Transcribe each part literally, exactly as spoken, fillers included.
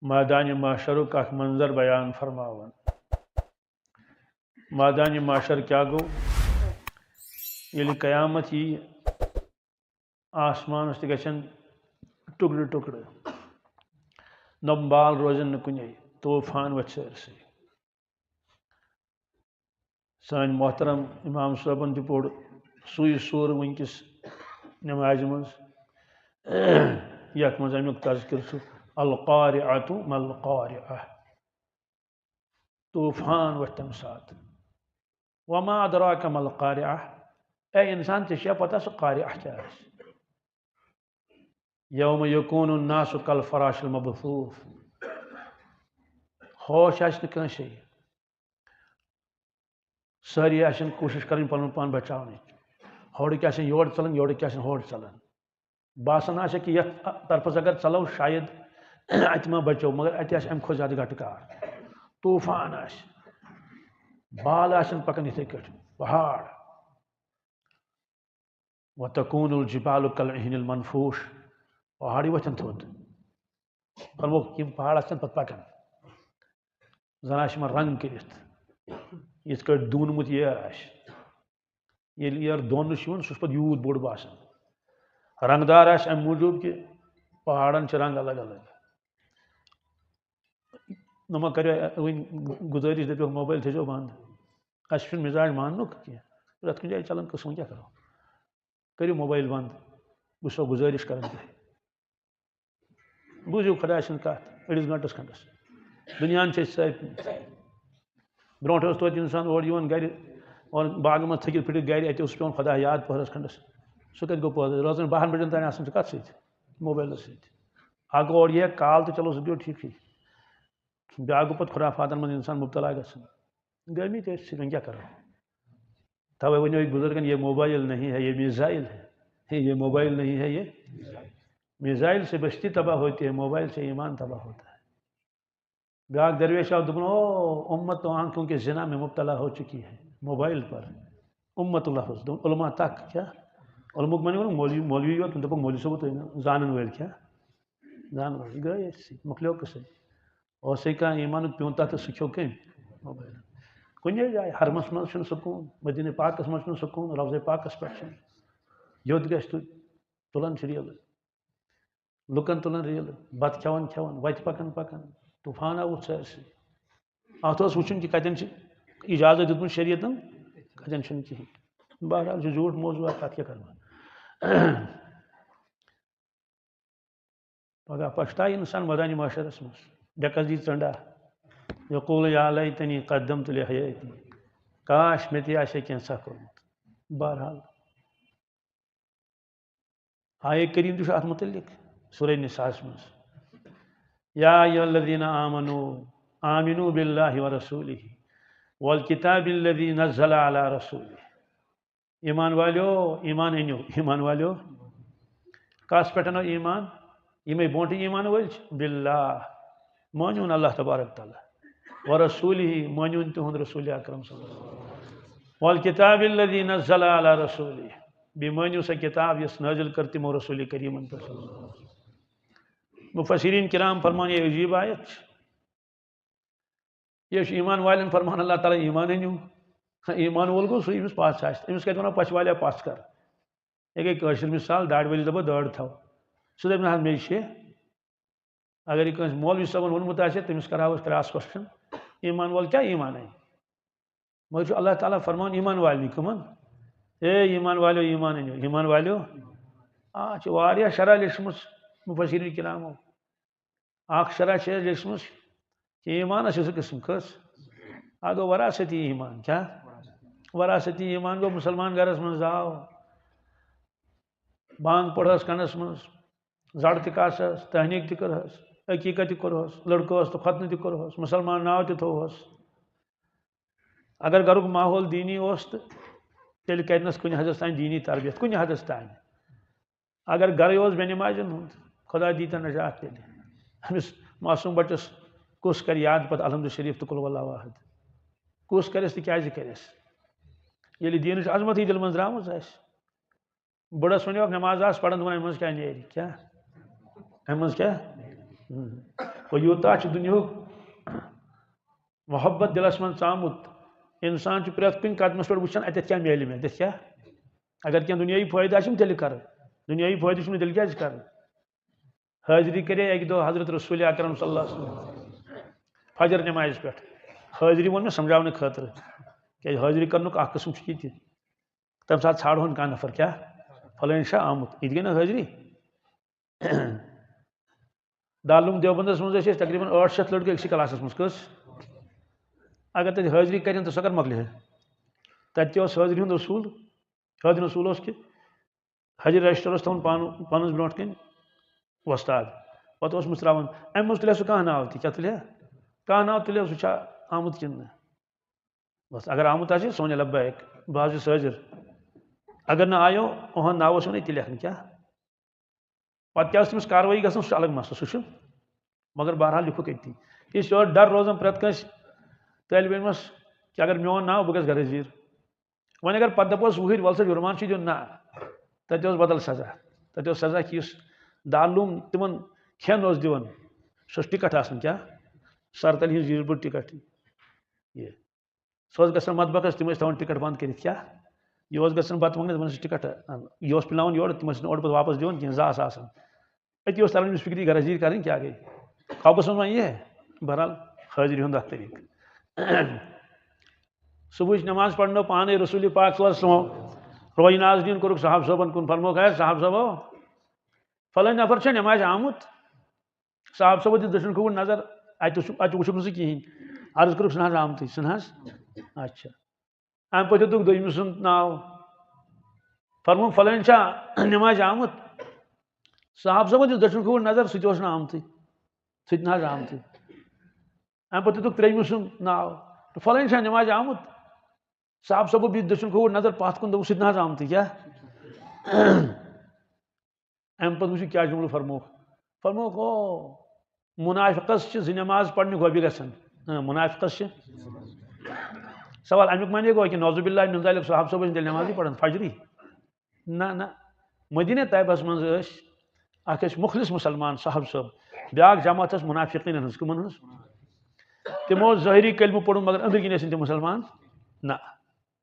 میدان محشرُک اکھ منظر بیان فرماوان۔ میدان محشر کیٛاہ گوٚو؟ ییٚلہِ قیامت یی، آسمانس تہِ گژھن ٹُکڑٕ ٹُکڑٕ، نۄم بال روزن نہٕ کُنے، طوفان وۄتھِ سٲرسٕے۔ سٲنۍ محترم امام صٲبن تہِ پوٚر سُے سورٕ وٕنکِس نمازِ منٛز، یتھ منٛز امیُک تذکر چھُ، القارعۃ ما القارعۃ۔ طوفان وۄتھِ تمہِ ساتہٕ۔ وما ادراک ما القارعۃ۔ اے انسان، ژےٚ چھےٚ پتہ سُہ قارعہ کیٛاہ آسہِ؟ یوم یکون الناس کالفراش المبثوث۔ ہوش آسہِ نہٕ کٲنٛسے۔ سٲری آسن کوٗشِش کرٕنۍ پنُن پان بچاونٕچ۔ ہورٕکۍ آسن یورٕ ژلان، یورٕکۍ آسن ہورٕ ژلان۔ باسان آسہِ کہِ یتھ طرفس اگر ژلو، شاید اتہِ ما بچو، مگر اتہِ آسہِ امہِ کھۄتہٕ زیادٕ گٹہٕ کار۔ طوفان آسہِ، بال آسن پکان یِتھے کٲٹھۍ، پہاڑ۔ وتکون الجبال کالعہن المنفوش۔ پہاڑی وۄتھن تھوٚد۔ فرموکھ، یِم پہاڑ آسن پتہٕ پکان۔ زن آسہِ یِمن رنگ کٔرِتھ، یِتھ کٲٹھۍ دونمُت ییر آسہِ۔ ییٚلہِ ییر دونہٕ چھُ یِوان، سُہ چھُ پتہٕ یوٗت بوٚڑ باسان۔ رنگدار آسہِ امہِ موٗجوٗب کہِ پہاڑن چھِ رنگ الگ الگ۔ نما کریو وۄنۍ گُزٲرِش، دٔپیوکھ، موبایل تھٲیزیو بنٛد۔ اَسہِ چھُنہٕ مِزاج ماننُک کینٛہہ۔ پرٛٮ۪تھ کُنہِ جایہِ چلان قٕصہٕ، وۄنۍ کیٛاہ کَرو؟ کٔرِو موبایل بنٛد۔ بہٕ چھُسو گُزٲرِش کران تۄہہِ۔ بوٗزِو خۄداے سٕنٛز کَتھ أڑِس گٲنٛٹَس کھنٛڈَس۔ دُنیاہَن چھِ أسۍ سٲرۍ۔ برونٛٹھ اوس توتہِ اِنسان اورٕ یِوان گَرِ، اور باغہٕ منٛز تھٔکِتھ پھٕٹِتھ گَرِ، اَتہِ اوس پٮ۪وان خۄداے یاد پٔہرَس کھنٛڈَس۔ سُہ کَتہِ گوٚو پٲدٕ؟ روزان بَہَن بَجَن تام آسان چھُ کَتھ سۭتۍ؟ موبایلَس سۭتۍ۔ اَکھ گوٚو اورٕ یہِ کال تہٕ چلو سُہ گوٚو ٹھیٖکھٕے۔ بیٛاکھ گوٚو پَتہٕ خُرافاتَن منٛز اِنسان مُبتلا گژھان۔ گٔمٕتۍ أسۍ چھِ، وۄنۍ کیٛاہ کَرو؟ تَوَے وَنیو أکۍ بُزرگَن، "یہ موبائل نہیں ہے، یہ میزائل ہے۔ یہ موبائل نہیں ہے، یہ میزائل سے بستی تباہ ہوتی ہے، موبائل سے ایمان تباہ ہوتا ہے۔" بیٛاکھ درویش آو، دوٚپُن، "او امت تو آنکھوں کے زنا میں مبتلا ہو چکی ہے، موبائل پر۔" امت لفظ، دوٚپُن، علماء تک کیٛاہ؟ علماءُک معنی ووٚنُن مولوی، مولوی یوت، دوٚپُکھ مولوی صٲب تُہۍ نہٕ زانَن وٲلۍ کیٛاہ؟ زانَن وٲلۍ۔ گٔے أسۍ، مۄکلیو قٕصَے۔ اوسُے کانٛہہ ایٖمانُک پیوٗنٛتاہ تہٕ سُہ کھیوٚو کٔمۍ؟ موبایلَن۔ کُنے جایہِ حرمَس منٛز چھُنہٕ سکوٗن، مدیٖنہ پاکَس منٛز چھُنہٕ سکوٗن، روضہ پاکَس پٮ۪ٹھ چھُنہٕ۔ یوٚت گژھِ تُہۍ تُلان چھِ ریلہٕ۔ لُکَن تُلان ریلہٕ، بَتہٕ کھٮ۪وان کھٮ۪وان، وَتہِ پَکان پَکان، طوفان آو وُتھ سٲرسٕے۔ اَتھ اوس وٕچھُن کہِ کَتٮ۪ن چھِ اِجازت دیُتمُت شریعتَن، کَتٮ۪ن چھُنہٕ کِہیٖنۍ۔ بہرحال، چھُ زیوٗٹھ موضوع اَکھ، کَتھ کیٛاہ کَرٕ بہٕ؟ پگاہ پشتاوِ انسان مٲدانِ محشرس منٛز۔ ڈیکس دی ژنڈا۔ یقول یا لیتنی قدمت لحیاتی۔ کاش مےٚ تہِ آسہِ ہے کینٛژھا کوٚرمُت۔ بہرحال، آیے کریم تہِ چھُ اتھ متعلق سورہ نساء ہس منٛز۔ یا ایھا الذین آمنوا آمنوا باللہ ورسولہ والکتاب الذی نزل علی رسولہ۔ ایمان والیو، ایمان أنِو۔ ایمان والیو، کس پٮ۪ٹھ اَنو ایمان؟ یِمے برونٛٹھٕے ایمان وٲلۍ چھِ۔ باللہ، مٲنِوُن اللہ تبارک تعالیٰ۔ ورسولہ، مٲنِوُن تِہُنٛد رسول اکرم صلی اللہ علیہ وسلم۔ والکتاب الذی نزل علی رسولہ، بیٚیہِ مٲنِو سۄ کتاب یۄس نٲزِل کٔر تِمو رسول کریٖمن پٮ۪ٹھ۔ مفسرین کرام فرمان، یہِ عجیب آیت چھِ۔ یہِ چھُ ایمان والٮ۪ن فرمان اللہ تعالیٰ، ایمان أنِو۔ ہاں، ایمان وول گوٚو سُہ، ییٚمِس پژھ آسہِ۔ أمِس کَتہِ وَنو پژھِ والیا پژھ کر؟ یہِ گٔے کٲشِر مثال، داڑِ وٲلِس دَپو دٲڑ تھاو۔ سُہ دَپہِ نہ حظ مےٚ چھِ۔ اگر یہِ کٲنٛسہِ مولوی صٲبَن ووٚنمُت آسہِ، تٔمِس کَرہاو أسۍ cross question، ایمان وول کیٛاہ ایمان اَنہِ؟ مگر چھُ اللہ تعالیٰ فرمان ایمان والنٕے کٕمَن؟ اے ایمان والیو، ایمان أنِو، ایمان والیو۔ آ، چھِ واریاہ شرح لیچھمٕژ مفسرین کرامو۔ اکھ شرح چھِ اَسہِ لیچھمٕژ کہِ ایمانس چھِ زٕ قٕسم۔ کٔژ؟ اکھ گوٚو وراثتی ایمان۔ کیٛاہ؟ وراثتی ایمان گوٚو مُسلمان گرس منٛز زاو، بانگ پٔرہس کنس منٛز، زڑ تہِ کاسس، تہنیٖک تہِ کٔرہس، عقیٖقت تہِ کوٚرہس، لڑکہٕ اوس تہٕ ختنہٕ تہِ کوٚرہس، مُسلمان ناو تہِ تھووہس۔ اگر گرُک ماحول دیٖنی اوس تہٕ تیٚلہِ کرنس کُنہِ حدس تام دیٖنی تربیت، کُنہِ حدس تام۔ اگر گرے اوس بے نمازٮ۪ن ہُنٛد، خدا دیٖتن نجات تیٚلہِ۔ أمِس معصوم بچس کُس کرِ یاد پتہٕ الحمد شریف تہٕ قل ہو اللہ احد؟ کُس کرٮ۪س تہٕ کیازِ کرٮ۪س؟ ییٚلہِ دیٖنٕچ عظمتٕے دِلہِ منٛز درٛامٕژ آسہِ۔ بٕڑس ؤنِو اکھ نماز آس پران، دوٚپُن، "اَمہِ منٛز کیٛاہ نیرِ؟ کیٛاہ؟ اَمہِ منٛز کیٛاہ؟" ہُم۔ وۄنۍ یوٗتاہ چھُ دُنیاہُک محبت دِلس منٛز ژامُت، انسان چھُ پرٛٮ۪تھ کُنہِ قدمس پٮ۪ٹھ وٕچھان، اتٮ۪تھ کیٛاہ میلہِ مےٚ، اتٮ۪تھ کیٛاہ؟ اگر کینٛہہ دُنیٲیی فٲیدٕ آسہِ، یِم تیٚلہِ کرٕ۔ دُنیٲیی فٲیدٕ چھُم نہٕ تیٚلہِ کیٛازِ کرٕ؟ حٲضری کرے اکہِ دۄہ حضرت رسول اکرم صلی اللہ علیہ وسلم فجر نمازِ پٮ۪ٹھ۔ حٲضری ووٚن مےٚ سمجھاونہٕ خٲطرٕ، کیٛازِ حٲضری کرنُک اکھ قٕسم چھُ یہِ تہِ۔ تَمہِ ساتہٕ ژھانٛڈہون کانٛہہ نفر، کیٛاہ فلٲنۍ چھا آمُت، یہِ تہِ گٔے نہ حٲضری۔ دارالعلوم دیوبندس منٛز ٲسۍ أسۍ تقریباً ٲٹھ شیٚتھ لڑکہٕ أکسٕے کلاسس منٛز۔ کٔژ؟ اگر تتہِ حٲضری کرن تہٕ سۄ کر مۄکلہِ ہے؟ تتہِ تہِ اوس حٲضری ہُنٛد اصوٗل۔ حٲضری ہُنٛد اصوٗل اوس کہِ حٲضری رجسٹر اوس تھاوُن پانہٕ، پانس برونٛٹھ کنہِ وۄستاد۔ پتہٕ اوس مُژراوان۔ امہِ منٛز تُلہِ ہا سُہ کانٛہہ ناو تہِ، کیٛاہ تُلہِ ہا؟ کانٛہہ ناو تُلہِ ہا، سُہ چھا آمُت کِنہٕ نہٕ؟ بس اگر آمُت آسہِ، سُہ ونہِ لبیک، بہٕ حظ چھُس حٲضر۔ اگر نہٕ آیو، اُہُنٛد ناو اوس یِوان أتی لیکھنہٕ، کیٛاہ؟ پتہٕ کیٛاہ اوس تٔمِس کاروٲیی گژھان، سُہ چھُ الگ مسلہٕ، سُہ چھُ۔ مگر بہرحال لیکھُکھ أتی۔ تِکیٛازِ یہِ اوس ڈر روزان پرٛٮ۪تھ کٲنٛسہِ طٲلبہِ علمس کہِ اگر میون ناو، بہٕ گژھٕ غٲر حٲضر۔ وۄنۍ اگر پتہٕ دپوس وُہٕرۍ، ولہٕ سا جُرمان چھُے دیُن، نہ، تتہِ اوس بدل سزا۔ تتہِ اوس سزا کہِ یُس دارالعلوم تِمن کھٮ۪ن اوس دِوان، سُہ اوس ٹکٹ آسان، کیٛاہ؟ سرتلہِ ہٕنٛز زیٖٹھ بٔڑ ٹکٹ۔ یہِ۔ سُہ اوس گژھان مطبخس، تِم ٲسۍ تھاوان ٹکٹ بند کٔرِتھ، کیٛاہ؟ یہِ اوس گژھان بتہٕ منٛگنہِ، دپان ٲسِس، ٹکٹ اَن۔ یہِ اوس پِلاوان یورٕ، تِم ٲسۍ نہٕ اورٕ پتہٕ واپس دِوان کینٛہہ، زٕ آسہٕ آسان۔ أتی اوس تران أمِس فِکرِ، غٲر حٲضری کرٕنۍ کیٛاہ گٔے؟ خوابس منٛز وۄنۍ یہِ؟ بہرحال، حٲضری ہُنٛد اکھ طریٖقہٕ۔ صبحٕچ نماز پرنو پانے رسول پاک صلی اللہ علیہ وسلم۔ روی نازنین کوٚرُکھ صحابہٕ صٲبن کُن، فرمووُکھ، "ہے صحابہٕ صٲبو، فلٲنۍ نفر چھا نمازِ آمُت؟" صحابہٕ صٲبو دِژ دٔچھُن کھووُر نظر، اتہِ وُچھ-، اتہِ وُچھُکھ نہٕ سُہ کِہیٖنۍ۔ عرض کوٚرُکھ، "سُہ نہ حظ آمتُے، سُہ نہ حظ۔" اچھا۔ امہِ پتہٕ ہیوٚتُکھ دوٚیمہِ سُنٛد ناو۔ فرمووُن، "فلٲنۍ چھا نمازِ آمُت؟" صحابہٕ صٲبن دِژ دٔچھُن کھووُر نظر، سُہ تہِ اوس نہٕ آمتُے۔ سُہ تہِ نہ حظ آمتُے۔ امہِ پتہٕ ہیوٚتُکھ ترٛیٚیِمہِ سُنٛد ناو۔ "فلٲنۍ چھا نمازِ آمُت؟" صحابہٕ صٲبو دِژ دٔچھُن کھووُر نظر پتھ کُن، دوٚپُکھ، "سُہ تہِ نہ حظ آمتُے، کیٛاہ؟" امہِ پتہٕ وٕچھِو کیٛاہ جملہٕ فرمووُکھ۔ فرمووُکھ، "او، منافقس چھِ زٕ نماز پرنہِ گۄبہِ گژھان۔" ہاں، منافقس چھِ۔ سوال امیُک معنی گوٚو کہِ نعوذ باللہ من ذالک، صحابہٕ صٲب ٲسۍ تیٚلہِ نمازٕے پران فجرٕے؟ نہ، نہ۔ مدینہ طیبس منٛز ٲسۍ، اکھ ٲسۍ مُخلص مسلمان صحابہٕ صٲب، بیٛاکھ جماعت ٲس منافقینن ہٕنٛز۔ کٕمن ہٕنٛز؟ تِمو اوس ظٲہری کلمہٕ پوٚرمُت، مگر أنٛدرۍ کِنۍ ٲسۍ نہٕ تِم مسلمان۔ نہ۔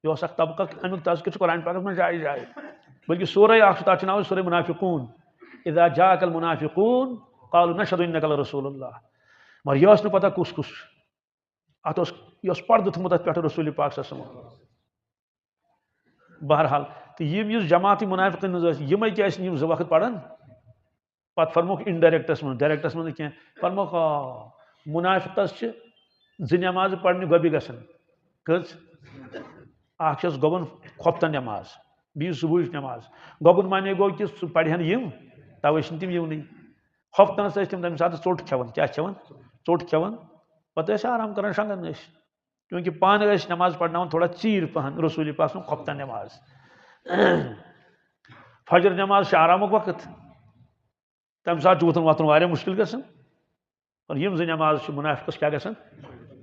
یہِ اوس اکھ طبقہٕ، امیُک تذکرٕ چھُ قرآن پاکس منٛز جایہِ جایہِ۔ بلکہِ سورہ اکھ چھُ، تتھ چھُ ناو سورہ منافقون۔ "اذا جاءک المنافقون قالوا نشهد انک لرسول اللہ۔" مگر یہِ ٲس نہٕ پتہ کُس کُس چھُ۔ اتھ اوس، یہِ اوس پردٕ تھوٚمُت اتھ پٮ۪ٹھ رسول پاک صلی اللہ علیہ وسلم۔ بہرحال، تہٕ یِم یُس جماعتٕے منافقن ہٕنٛز ٲسۍ، یِمے کیٛازِ چھِنہٕ یِم زٕ وقت پران؟ پتہٕ فرموکھ indirect منٛز، direct منٛز نہٕ کینٛہہ، فرموکھ، آ، منافقس چھِ زٕ نمازٕ پرنہِ گۄبہِ گژھان۔ کٔژ؟ اکھ چھس گۄبن خۄفتن نماز، بیٚیہِ صبحٕچ نماز۔ گۄبُن معنی گوٚو کہِ سُہ پرِہن یِم، توے چھِنہٕ تِم یِونٕے۔ خۄفتنس ٲسۍ تِم تمہِ ساتہٕ ژوٚٹ کھٮ۪وان۔ کیٛاہ چھِ کھٮ۪وان؟ ژوٚٹ کھٮ۪وان۔ پتہٕ ٲسۍ آرام کران، شۄنگان ٲسۍ۔ چونکہ پانہٕ ٲسۍ نماز پرناوان تھوڑا ژیٖرۍ پہن، رسول پاک سُنٛد خۄفتن نماز۔ فجر نماز چھِ آرامُک وقت۔ تمہِ ساتہٕ چھُ وۄتھُن وۄتھُن واریاہ مُشکِل گژھان۔ اور یِم زٕ نماز چھِ منافقس کیٛاہ گژھان؟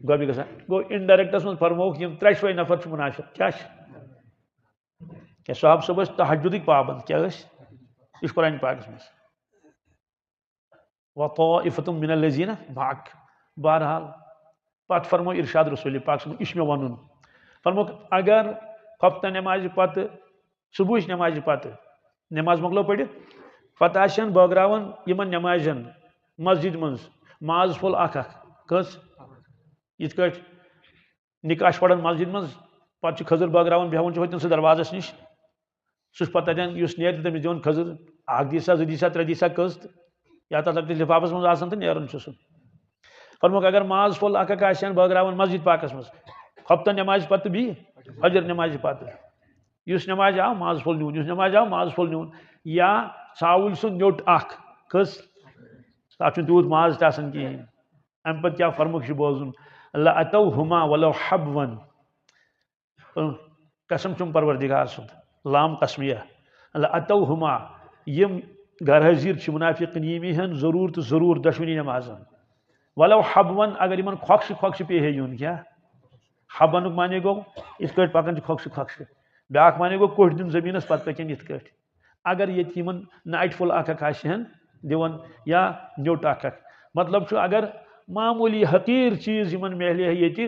گۄبہِ گژھان۔ گوٚو، indirect منٛز فرمووُکھ، یِم ترٛےٚ شوے نفر چھِ منافق۔ کیٛاہ چھِ؟ کیٛاہ صحابہٕ صٲب ٲسۍ تہجدٕکۍ پابند؟ کیٛاہ ٲسۍ؟ یہِ چھُ قرآن پاکس منٛز۔ "وطائفة من الذين معك۔" بہرحال، پتہٕ فرمو ارشاد رسول پاک صٲبن، یہِ چھُ مےٚ ونُن۔ فرموکھ، اگر خۄفتن نمازِ پتہٕ، صبحٕچ نمازِ پتہٕ، نماز مۄکلٲو پٔرِتھ، پتہٕ آسن بٲگراوان یِمن نمازن مسجد منٛز ماز پھوٚل اکھ اکھ۔ کٔژ؟ یِتھ کٲٹھۍ نکاح چھِ پران مسجد منٛز، پتہٕ چھِ کھٔزٕر بٲگراوان، بیہوان چھِ ہوٚتٮ۪ن سُہ دروازس نِش۔ سُہ چھُ پتہٕ تتٮ۪ن، یُس نیرِ، تٔمِس دِوان کھٔزٕر، اکھ دی سا، زٕ دی سا، ترٛےٚ دی سا، کٔژ تہٕ یا تتھ لۄکٹِس لفافس منٛز آسان تہٕ نیران چھُ سُہ۔ فرموکھ، اگر ماز پھوٚل اکھ اکھ آسہِ ہن بٲگراوان مسجد پاکس منٛز، خۄفتن نمازِ پتہٕ بیٚیہِ فجر نمازِ پتہٕ، یُس نمازِ آو ماز پھوٚل نیوٗن، یُس نمازِ آو ماز پھوٚل نیوٗن، یا ژھاوٕلۍ سُنٛد نیوٚٹ اکھ، کٔژ؟ تتھ چھُنہٕ تیوٗت ماز تہِ آسان کِہیٖنۍ۔ امہِ پتہٕ کیٛاہ فرموکھ، یہِ چھُ بوزُن، "لَأَتَوْهُمَا وَلَوْ حَبْوًا۔" قسم چھُم پروردگار سُنٛد، لام قسمیہ، "لَأَتَوْهُمَا"، یِم غٲر حٲضر چھِ منافقین، یِم یی ہن ضروٗر تہٕ ضروٗر دۄشوٕنی نمازن۔ "وَلَوْ حَبْوًا"، اگر یِمن کھۄکھ چھِ، کھۄکھ چھِ پیٚیہِ ہے یُن، کیٛاہ؟ حبنُک معنی گوٚو، یِتھ کٲٹھۍ پکان چھِ کھۄکھ چھِ، کھۄکھ چھِ۔ بیٛاکھ معنی گوٚو، کوٚٹھۍ دیُن زٔمیٖنس، پتہٕ پکن یِتھ کٲٹھۍ۔ اگر ییٚتہِ یِمن نہ اَٹہِ پھوٚل اکھ اکھ آسہِ ہن دِوان یا نیوٚٹ اکھ اکھ، مطلب چھُ، اگر معموٗلی حقیٖر چیٖز یِمن میلہِ ہے ییٚتہِ،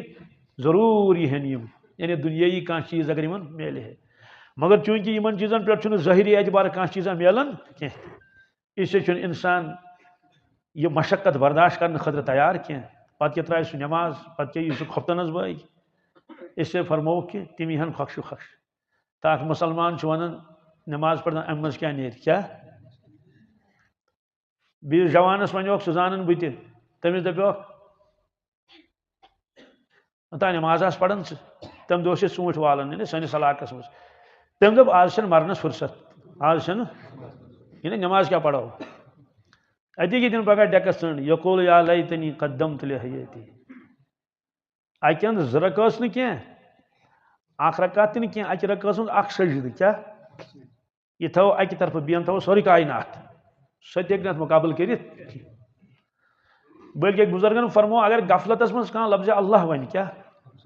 ضروٗر یِہن یِم، یعنی دُنیٲیی کانٛہہ چیٖز اگر یِمن میلہِ ہے۔ مگر چوٗنٛکہِ یِمن چیٖزن پٮ۪ٹھ چھُنہٕ ظٲہری اعتبار کانٛہہ چیٖزا میلان کینٛہہ، اس لیے چھُنہٕ اِنسان یہِ مشقت برداشت کرنہٕ خٲطرٕ تیار کینٛہہ۔ پتہٕ کیٛاہ ترٛایہِ سُہ نٮ۪ماز، پتہٕ کیٛاہ یی سُہ خۄفتنس بٲگۍ، اس لیے فرمووُکھ کہِ تِم یِہن خۄکھشہِ خۄکھشہِ۔ تہٕ اکھ مُسلمان چھُ ونان، نٮ۪ماز پرنہٕ امہِ منٛز کیٛاہ نیرِ؟ کیٛاہ؟ بیٚیِس جوانس ونیوکھ، سُہ زانن بہٕ تہِ، تٔمِس دپیوکھ، "اوٚتام نماز آس پران ژٕ؟" تمہِ دۄہ اوس یہِ ژوٗنٛٹھۍ والان، یعنی سٲنِس علاقس منٛز۔ تٔمۍ دوٚپ، "آز چھنہٕ مرنس فرصت، آز چھنہٕ، یعنی نماز کیٛاہ پرو؟" اتی گٔے تٔمۍ پگاہ ڈیکس ژٔنٛڈ، "یقول یا لیتنی قدمت لحیاتی۔" اکہِ اندٕ زٕ رکعت ٲس نہٕ کینٛہہ، اکھ رکعت تہِ نہٕ کینٛہہ، اکہِ رکعت منٛز اکھ سجدٕ۔ کیٛاہ؟ یہِ تھاوو اکہِ طرفہٕ، بیٚیہِ تھاوو سورُے کائنات۔ سۄ تہِ ہیٚکہِ نہٕ اتھ مقابلہٕ کٔرِتھ۔ بلکہِ بزرگن فرمو، اگر غفلتس منٛز کانٛہہ لفظ اللہ ونہِ، کیٛاہ؟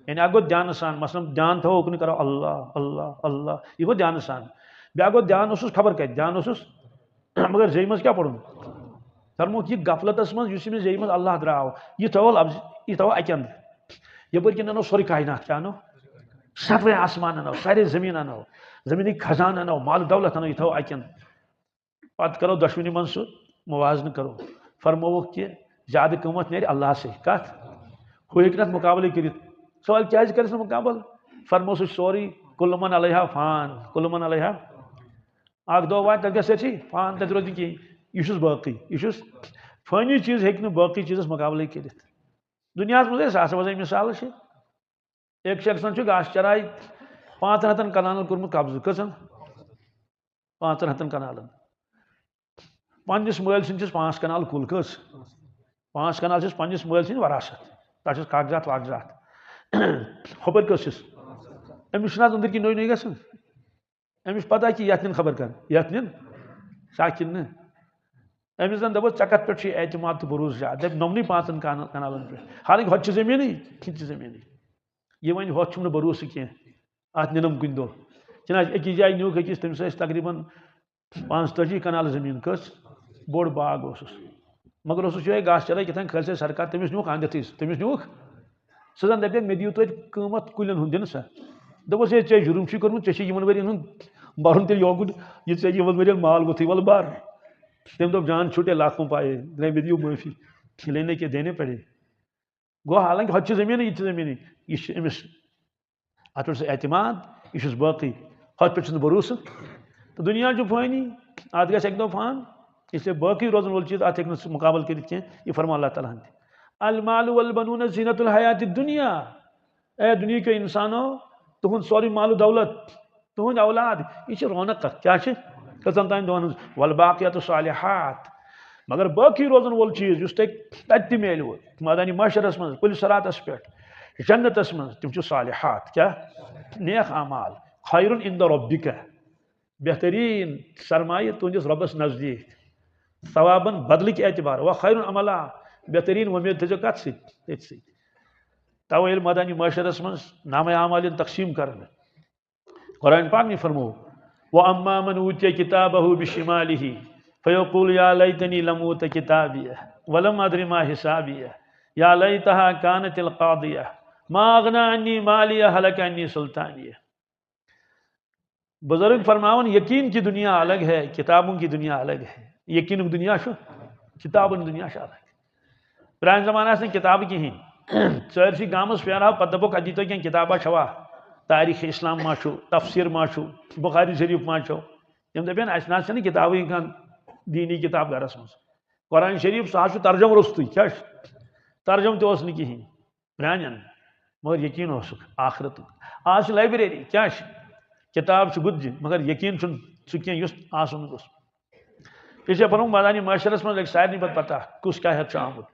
یعنی اکھ گوٚو دھیانہٕ سان، مثلاً دھیان تھاوو اُکنُے، کرو اللہ، اللہ، اللہ، یہِ گوٚو دھیانہٕ سان۔ بیٛاکھ گوٚو دھیان اوسُس خبر کتہِ، دھیان اوسُس مگر زیٚیہِ منٛز کیٛاہ پوٚرمُت؟ فرمووُکھ، یہِ غفلتس منٛز یُس أمِس زیٚیہِ منٛز اللہ درٛاو، یہِ تھاوو لفظ، یہِ تھاوو اکہِ اندٕ۔ یپٲرۍ کِنۍ انو سورُے کائنات، کیٛاہ انو؟ ستوے آسمان انو، سارے زمین انو، زمینٕکۍ خزانہٕ انو، مال دولت انو، یہِ تھاوو اکہِ اندٕ۔ پتہٕ کرو دۄشوٕنی منٛز سُہ موازنہٕ کرو۔ فرمووُکھ کہِ زیادٕ قۭمتھ نیرِ اللہ سٕے۔ کتھ؟ ہُہ ہیٚکہِ نہٕ اتھ مقابلے کٔرِتھ۔ سوال کیٛازِ کرٮ۪س نہٕ مقابلہٕ؟ فرموو سُہ سورُے، کُلُّ مَنْ عَلَیْہَا فَانٍ، کُلُّ مَنْ عَلَیْہَا۔ اکھ دۄہ واتہِ، تتھ گژھِ سٲرسٕے فان، تتہِ روزِ نہٕ کِہیٖنۍ۔ یہِ چھُس باقٕے، یہِ چھُس فٲنی چیٖز، ہیٚکہِ نہٕ باقٕے چیٖزس مقابلے کٔرِتھ۔ دُنیاہس منٛز ٲسۍ آسان وۄنۍ مثال چھِ، أکۍ شخصن چھُ گاسہٕ چراے پانٛژن ہتن کنالن کوٚرمُت قبضہٕ۔ کٔژن؟ پانٛژن ہتن کنالن۔ پننِس مٲلۍ سٕنٛدۍ چھِس پانٛژھ کنال کُل۔ کٔژ؟ پانٛژھ کنال چھِس پننِس مٲلۍ سٕنٛدۍ وراثت۔ تتھ چھِس کاغذات واغذات۔ ہُپٲرۍ کٔژ چھِس؟ أمِس چھُنہٕ حظ أنٛدٕرۍ کِنۍ نوٚے نوٚے گژھان؟ أمِس چھِ پتہ کہِ یتھ نِن خبر کر، یتھ نِن سا کِنہٕ نہٕ؟ أمِس زن دپو، "ژےٚ کتھ پٮ۪ٹھ چھُے اعتماد تہٕ بھروسہٕ زیادٕ؟" دپہِ، "نوٚمنٕے پانٛژن کن-، کنالن پٮ۪ٹھ۔" حالانکہِ ہۄتہِ چھِ زٔمیٖنٕے، یِتہِ چھِ زٔمیٖنٕے۔ یہِ وۄنۍ ہۄتھ چھُم نہٕ بھروسہٕ کینٛہہ، اتھ نِنم کُنہِ دۄہ۔ چنانچہ أکِس جایہِ نیوٗکھ أکِس، تٔمِس ٲسۍ تقریباً پانٛژتٲجی کنال زٔمیٖن۔ کٔژ؟ بوٚڑ باغ اوسُس۔ مگر اوسُس یِہوٚے گاسہٕ چرٲے کیٛاہ تام کھٲلۍ سۭتۍ سرکار، تٔمِس نیوٗکھ اَنٛدٮ۪تھٕے سُہ۔ تٔمِس نیوٗکھ۔ سُہ زَن دَپہِ، "مےٚ دِیِو توتہِ قۭمَتھ کُلٮ۪ن ہُنٛد، دِنہٕ سا؟" دوٚپُس، "ہے، ژےٚ جُرُم چھُے کوٚرمُت، ژےٚ چھے یِمَن ؤرِین ہُنٛد بَرُن تیٚلہِ یوکُن، یہِ ژےٚ یِمَن ؤرِین مال ووٚتھُے، وَلہٕ بَر۔" تٔمۍ دوٚپ، "جان چھوٹے لاکھوں پائے، درٛاے مےٚ دِیِو معٲفی، لینے کے دینے پڑے۔" گوٚو حالانکہِ ہۄتہِ چھِ زٔمیٖنٕے، یہِ تہِ چھِ زٔمیٖنٕے، یہِ چھِ أمِس۔ اتھ پٮ۪ٹھ چھُ اعتماد، یہِ چھُس باقٕے، ہۄتھ پٮ۪ٹھ چھُنہٕ بھروسہٕ۔ تہٕ دُنیا چھُ فٲنی، اتھ گژھِ اکہِ دۄہ فان۔ اس لیے باقٕے روزن وول چیٖز، اتھ ہیٚکہِ نہٕ سُہ مقابلہٕ کٔرِتھ کینٛہہ۔ یہِ فرموو اللہ تعالیٰ ہن تہِ، "المال والبنون زینت الحیات الدنیا۔" اے دُنیہکیو انسانو، تُہُنٛد سورُے مال و دولت، تُہُنٛد اولاد، یہِ چھِ رونق۔ کیٛاہ چھِ؟ کٔژن تام دۄہن ہٕنٛز۔ "والباقیات الصالحات۔" مگر باقٕے روزن وول چیٖز یُس تۄہہِ تتہِ تہِ میلوٕ، مٲدانِ محشرس منٛز، پُلہِ صراطس پٮ۪ٹھ، جنتس منٛز، تِم چھِ صالحات۔ کیٛاہ؟ نیک اعمال۔ "خیر عند ربک"، بہتریٖن سرمایہِ تُہنٛدِس رۄبس نزدیٖک، ثوابن بدلٕکۍ اعتبار، "وخیر املا"، بہتریٖن وۄمید تھٲیزیو کتھ سۭتۍ؟ تٔتھۍ سۭتۍ۔ توے ییٚلہِ مٲدانِ محشرس منٛز نامہ اعمال یِن تقسیٖم کرنہٕ، قرآن پاک نٕے فرموو، "وَأَمَّا مَنْ أُوتِيَ كِتَابَهُ بِشِمَالِهِ فَيَقُولُ يَا لَيْتَنِي لَمْ أُوتَ كِتَابِيَهْ وَلَمْ أَدْرِ مَا حِسَابِيَهْ يَا لَيْتَهَا كَانَتِ الْقَاضِيَةَ مَا أَغْنَىٰ عَنِّي مَالِيَهْ هَلَكَ عَنِّي سُلْطَانِيَهْ۔" بزرگ فرماون، یقین کی دنیا الگ ہے، کتابوں کی دنیا الگ ہے۔ یقینُک دُنیا چھُ، کتابن دُنیا چھُ الگ۔ پرانہِ زمانہٕ آسہٕ نہٕ کتابہٕ کِہیٖنۍ۔ سٲرسٕے گامس پھیرہاو، پتہٕ دپوکھ، "اتہِ دیٖتو کینٛہہ کتابہ چھوا؟ تاریخ اسلام ما چھُ، تفسیر ما چھُ، بخاری شریف ما چھُ؟" تِم دپن، "اسہِ نہ حظ چھنہٕ کتابٕے کانٛہہ دینی کتاب گرس منٛز۔ قرآن شریف سُہ حظ چھُ ترجمہٕ روٚستُے، کیٛاہ چھُ؟ ترجمہٕ تہِ اوس نہٕ کِہیٖنۍ پرانٮ۪ن، مگر یقین اوسُکھ آخرتُک۔" آز چھِ لائبریری، کیٛاہ چھِ؟ کتاب چھِ گُتجہِ، مگر یقین چھُنہٕ سُہ کینٛہہ یُس آسُن گوٚژھ۔ یہِ چھےٚ فرموومُت، مٲدانِ محشرس منٛز لگہِ سارنٕے پتہٕ پتہ کُس کیٛاہ ہٮ۪تھ چھُ آمُت۔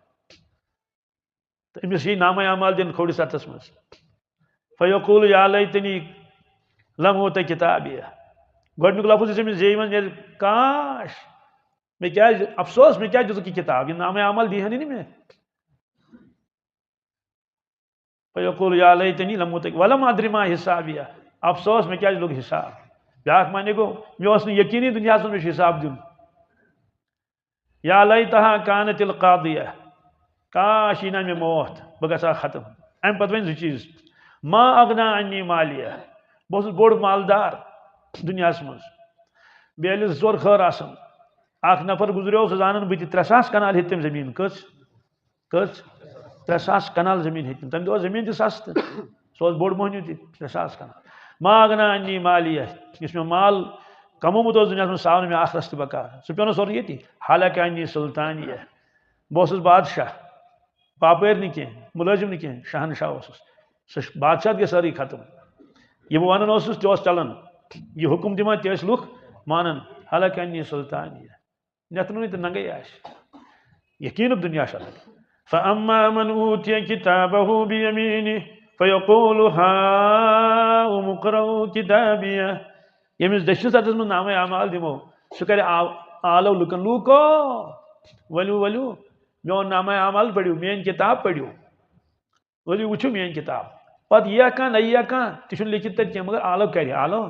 تہٕ أمِس یی نامہ اعمال دِنہٕ کھوڑِس اتھس منٛز۔ "فیقول یا لیتنی لم اوت کتابیہ۔" گۄڈٕنیُک لفظ یُس أمِس زیٚیہِ منٛز نیرِ، "کاش، مےٚ کیٛازِ افسوس، مےٚ کیٛازِ دِژٕکھ یہِ کِتاب، یہِ نامہ اعمال دی ہن نہٕ مےٚ۔" فیقول یا لیتنی لم اوت ولم ادر ما حسابیہ۔ افسوس، مےٚ کیٛازِ لوٚگ حساب؟ بیٛاکھ معنی گوٚو، مےٚ اوس نہٕ یقینٕے دُنیاہس منٛز مےٚ چھُ حساب دیُن۔ یا لیتہا کانت القاضیہ۔ کاش یی نا مےٚ موت، بہٕ گژھٕ ہا ختم۔ امہِ پتہٕ وۄنۍ زٕ چیٖز۔ ما اغنا عنی مالیہ، بہٕ اوسُس بوٚڑ مالدار دُنیاہس منٛز، بیٚیہِ ییٚلہِ زٕ ژور خٲر آسان، اکھ نفر گُزریو، سُہ زانان بہٕ تہِ، ترٛےٚ ساس کنال ہیٚتۍ تٔمۍ زٔمیٖن۔ کٔژ؟ کٔژ؟ ترٛےٚ ساس کنال زٔمیٖن ہیٚتۍ تٔمۍ۔ تَمہِ دۄہ اوس زٔمیٖن تہِ سستہٕ، سُہ اوس بوٚڑ مۄہنیو تہِ، ترٛےٚ ساس کنال۔ ما اغنا عنی مالیہ، یُس مےٚ مال کمومُت اوس دُنیاہس منٛز، سُہ آو نہٕ مےٚ ٲخرس تہِ بکار، سُہ پیوٚو نہٕ سورُے ییٚتی۔ حلق عنی سلطانیہ، بہٕ اوسُس بادشاہ، باپٲرۍ نہٕ کینٛہہ، مُلٲزِم نہٕ کینٛہہ، شہنشاہ اوسُس۔ سُہ چھُ، بادشاہت گٔے سٲرٕے ختم۔ یہِ بہٕ وَنان اوسُس، تہِ اوس چلان۔ یہِ حُکُم دِوان، تہِ ٲسۍ لُکھ مانان۔ حلق عنی سلطانیہ۔ نٮ۪تھ نوٗنٕے تہٕ ننٛگَے آسہِ۔ یقیٖنُک دُنیا چھُ الگ۔ فَأَمَّا مَنْ أُوتِيَ كِتَابَهُ بِيَمِينِهِ فَيَقُولُ هَاؤُمُ اقْرَءُوا كِتَابِيَهْ۔ ییٚمِس دٔچھنِس اَتھَس منٛز نامَے اعمال دِمو، سُہ کَرِ آو-، آلو لُکَن، لوٗکو، ؤلِو، ؤلِو، میون نامہ اعمال پٔرِو، میٲنۍ کِتاب پٔرِو۔ ؤلِو وٕچھِو میٲنۍ کِتاب۔ پتہٕ یِیہ کانٛہہ، نہ یِیہ کانٛہہ، تہِ چھُنہٕ لیکھِتھ تَتہِ کینٛہہ، مگر آلو کرِ، آلو۔